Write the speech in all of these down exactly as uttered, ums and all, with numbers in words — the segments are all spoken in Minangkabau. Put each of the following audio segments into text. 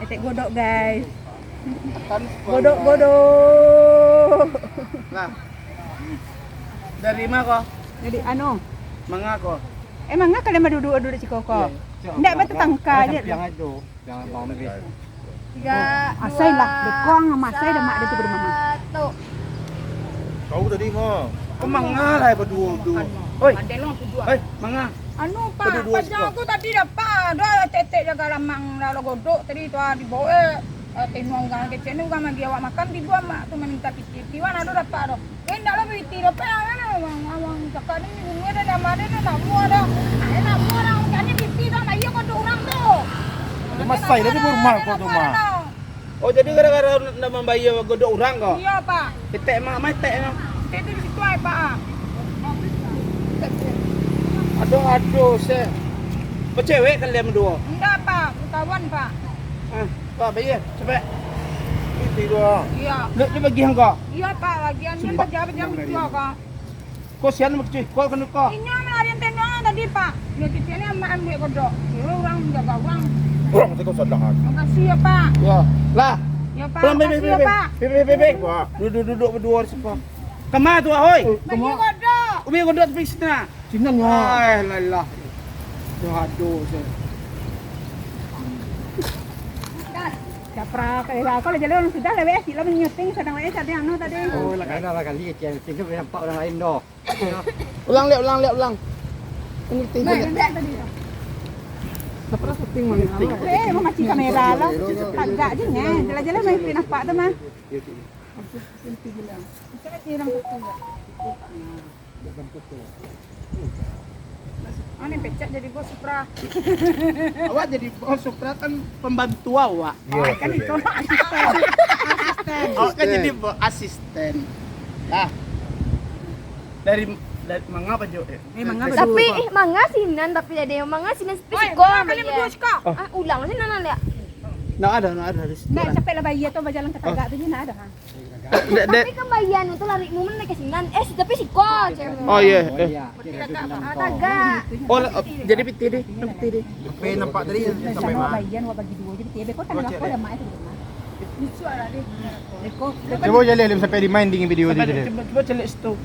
Etek godok, guys. Godok-godok. Lah. Dari ma ko? Dari anu. Manga ko? Eh, manga kalian baduduak-duduak siko ko? Iya, iya. Ndak, batatangka je. Sampiang aja tu. Jangan bang lebih. Tiga, asai lah, dua, dekong, masai dah mak dia tu beri mama. Satu. Kau tadi mah. Kau manga lah baduo-duo. Oi. Oi, manga. Anu, Pak, baduo-duo pajang siko. Aku tadi dah, Pak. Dah cetek jaga lamang dah lah godok tadi tu, ah, dibawa, eh, tenuang urang kecek ni, urang magi awak makan, tibo mak tu maminta piti. Tiwan ado dapat tu. Eh, ndak lah piti dapat, ah, kan, awang, awang cakak ni, bunga dah, nama dia dah, nak mua dah. Eh, nak mua dah, macam ni piti dah, nak iya godok urang tu. Dia masai dah di rumah kau tu, Mak. Oh, jadi gara-gara ndak mambayia godok urang ko? Iya, Pak. Etek mak, mak etek no. Etek tu di situ ai, Pak, ah. Aduh, aduh, se. Bacewek kalian baduo? Enggak, Pak. Bakawan, Pak. Ah, Pak, bayia, capek. Itu dua. Iya. Lu, lu bagian ko? Iya, Pak. Bagian ni kerja macam itu, Pak. Ko sian mah cuy, ko kanu ko. Inyo malarian tendang tadi, Pak. Yo, titiannya amak ambil kodok. Kiro urang jaga urang. Urang tadi kau salah. Makasih ya, Pak. Ya. Lah. Ya, Pak. Pulang, be, be, makasih be, ya, be. Pak. Be, be, be, be. Wah. Duduk, duduk baduo di siko. Kama tu, ah, hoi? Bagi kodok. Umi kodok tapi sini. Sini, ya. Ai, lah, lah. Yo, aduh, se. Caprak, eh, kau lah jalan sudah lah, weh. Sila menyuting, sadang, weh, tadi anu tadi. Oh, lah, lah, lah, kali, kecil. Sini nampak orang lain, doh. Ulang, Lek, ulang, Lek, ulang. Ini tinggi, Lek. Eh, mamancing kamera lo. Tagak je, neh. Jalan-jalan main print apa tu, mah? Mana pecat jadi bos Supra? Awak jadi bos Supra kan pembantu awak. Iya, kan betul. Itu asisten. Asisten. Awak kan jadi bos asisten. Nah. Dari, dari manga apa, Jo? Eh, manga. Tapi, eh, manga sinan, tapi ada yang manga sinan, tapi siko, kalian berdua siko. Ah, ulang sinan, lihat. Ndak ada, ndak ada. Ndak, capek lah bayia tu, bajalan ke tagak tu je, ndak ada, ha. Dek, dek. Tapi kan bayia nu tu lari mu mana ke sinan. Eh, tapi siko, cewek. Oh, iya, eh. Tagak. Oh, lah, jadi piti deh, piti deh. Sampai nampak tadi, sampai mah. Bagian, wak bagi duo je, piti deh. Kau tangga kau dah mak itu. Cuba je lihat sampai di main dengan video tu je. Cuba, cuba cek situ.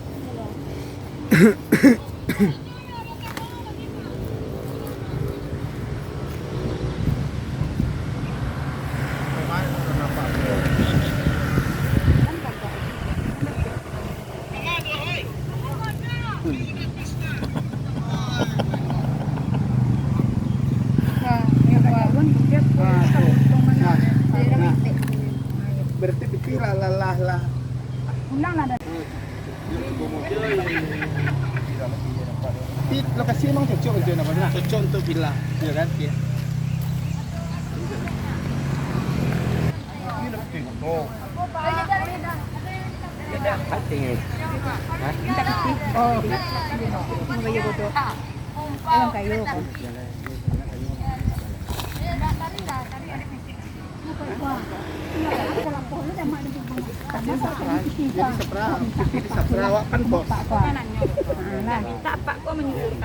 Berarti piti lah, lah, lah, lah. Pulang lah dah. Di lokasi emang cocok untuk apa, nak? Cocok untuk villa. Iya kan? Iya. Minta piti. Hah? Oh, mau bayar bodoh. Orang kaya kau. Jadi seberang, jadi seberang, awak kan bos. Nah, minta pak kau menyuruhkan.